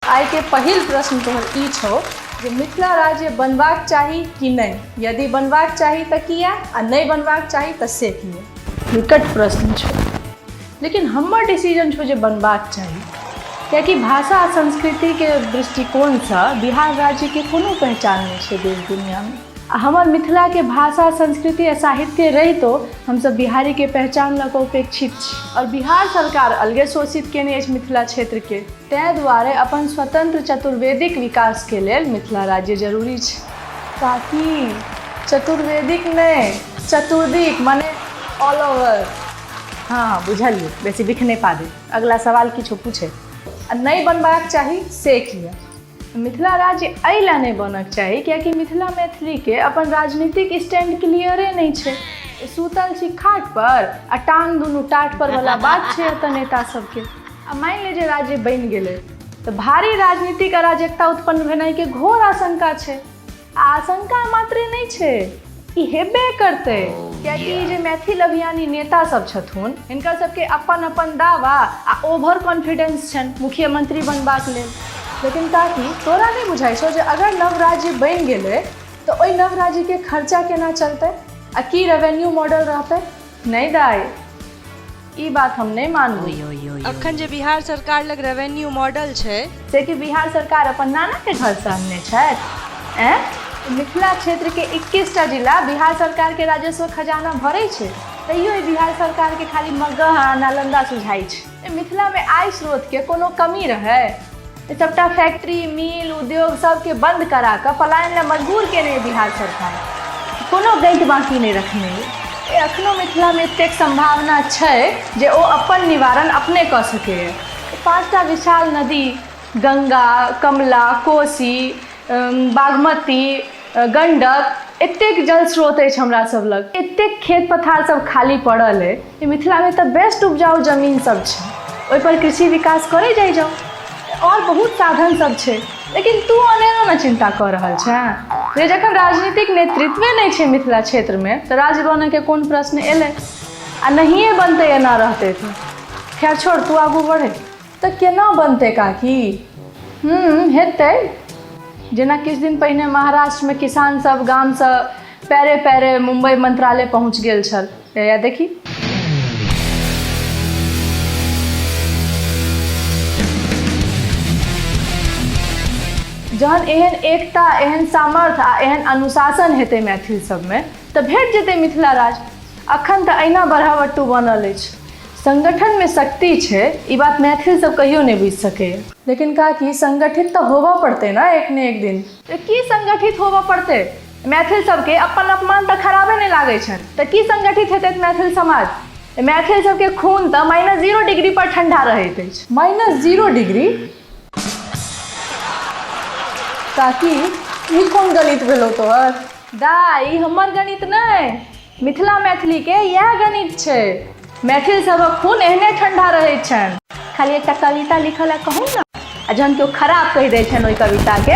आइके पहिल प्रश्न तोहर ई छौ जे मिथिला राज्य बनबाक चाही कि नहि? यदि बनबाक चाही तऽ किया आ नहि बनबाक चाही तऽ से किया? विकट प्रश्न छौ, लेकिन हमर डिसीजन छौ जे बनबाक चाही, कियाकि भाषा आ संस्कृतिके दृष्टिकोणसँ बिहार राज्यके कोनो पहचान नहि छै देश दुनियामे। आ हमर मिथिलाके भाषा, संस्कृति आ साहित्य रहितो हमसब बिहारीके पहचान लऽ कऽ उपेक्षित छी आओर बिहार सरकार अलगे शोषित केने अछि मिथिला क्षेत्रके। ताहि दुआरे अपन स्वतंत्र चतुर्वेदिक विकासके लेल मिथिला राज्य जरूरी छै। काकी, चतुर्वेदिक नहि, चतुर्दिक माने ऑल ओवर। हँ हँ बुझलियै, बेसी बिख नहि पाबी। अगला सवाल किछु पूछे। आ नहि बनबाक चाही से किया? मिथिला राज्य एहि लए नहि बनक चाही कियाकि मिथिला मैथिलीके अपन राजनीतिक स्टैंड क्लियरे नहि छै। सूतल छी खाट पर आ टांग दुनू टाट पर वाला बात छै एतऽ नेता सबके। आ मानि ले जे राज्य बनि गेलै तऽ भारी राजनीतिक अराजकता उत्पन्न भेनाइके घोर आशंका छै। आ आशंका मात्रे नहि छै, ई हेबे करतै, कियाकि ई जे मैथिल अभियानी नेता सब छथुन हिनकर सबके अपन अपन दावा आ ओवर कॉन्फिडेंस छनि मुख्यमंत्री बनबाक लेल। लेकिन काकी, तोरा नहि बुझाइ छौ जे अगर नव राज्य बनि गेलै तऽ ओहि नव राज्यके खर्चा केना चलतै आ की रेवेन्यू मॉडल रहतै? नहि दाइ, ई बात हम नहि मानबै। अखन जे बिहार सरकार लग रेवेन्यू मॉडल छै, से कि बिहार सरकार अपन नानाके घरसँ अनने छथि? ऐं, मिथिला क्षेत्रके 21टा जिला बिहार सरकारके राजस्व खजाना भरै छै, तैयो ई बिहार सरकारके खाली मगह आ नालंदा सुझाइ छै। मिथिलामे आय स्रोतके कोनो कमी रहै? सबटा फैक्ट्री, मिल, उद्योग सबके बंद करा कऽ पलायन लए मजबूर केने बिहार सरकार, कोनो गैंत बाँकी नहि रखने। एखनो मिथिलामे एतेक सम्भावना छै जे ओ अपन निवारण अपने कऽ सकैए। 5टा विशाल नदी गंगा, कमला, कोसी, बागमती, गंडक, एतेक जल स्रोत अछि हमरा सब लग, एतेक खेत पथार सब खाली पड़ल अइ। मिथिलामे तऽ बेस्ट उपजाउ जमीन सब छै, ओहिपर कृषि विकास करै जाइ जाउ, आओर बहुत साधन सब छै। लेकिन तू अनेरो ने चिन्ता कऽ रहल छेँ जे जखन राजनीतिक नेतृत्वे नहि छै मिथिला क्षेत्रमे तऽ राज्य बनयके कोन प्रश्न एलै? आ नहिए बनतै एना रहतै तऽ। खैर छोड़, तू आगू बढ़े। तऽ केना बनतै काकी? हेतै। जेना किछु दिन पहिने महाराष्ट्रमे किसान सब गामसँ पैरे पैरे मुम्बई मंत्रालय पहुँच गेल छल। या देखी। जहन एहन एकता, एहन सामर्थ्य आ एहन अनुशासन हेतै मैथिल सबमे तऽ भेट जेतै मिथिला राज। अखन तऽ अहिना बढ़ावट्टू बनल अछि। संगठनमे शक्ति छै, ई बात मैथिल सब कहियो नहि बुझि सकैए। लेकिन काकी, संगठित तऽ होबऽ पड़तै ने एक ने एक दिन। तऽ की संगठित होबऽ पड़तै? मैथिल सबके अपन अपमान तऽ खराबे नहि लागै छनि, तऽ की संगठित हेतै मैथिल समाज? मैथिल सबके खून तऽ -0 डिग्री पर ठंडा रहैत अछि। -0 डिग्री? काकी, ई कोन गणित भेलौ तोहर? दाइ, ई हमर गणित नहि, मिथिला मैथिलीके इएह गणित छै। मैथिल सभक खून एहने ठंडा रहैत छनि। खाली एकटा कविता लिखऽ लए कहू ने, आ जहन केओ खराब कहि दै छनि ओहि कविताके,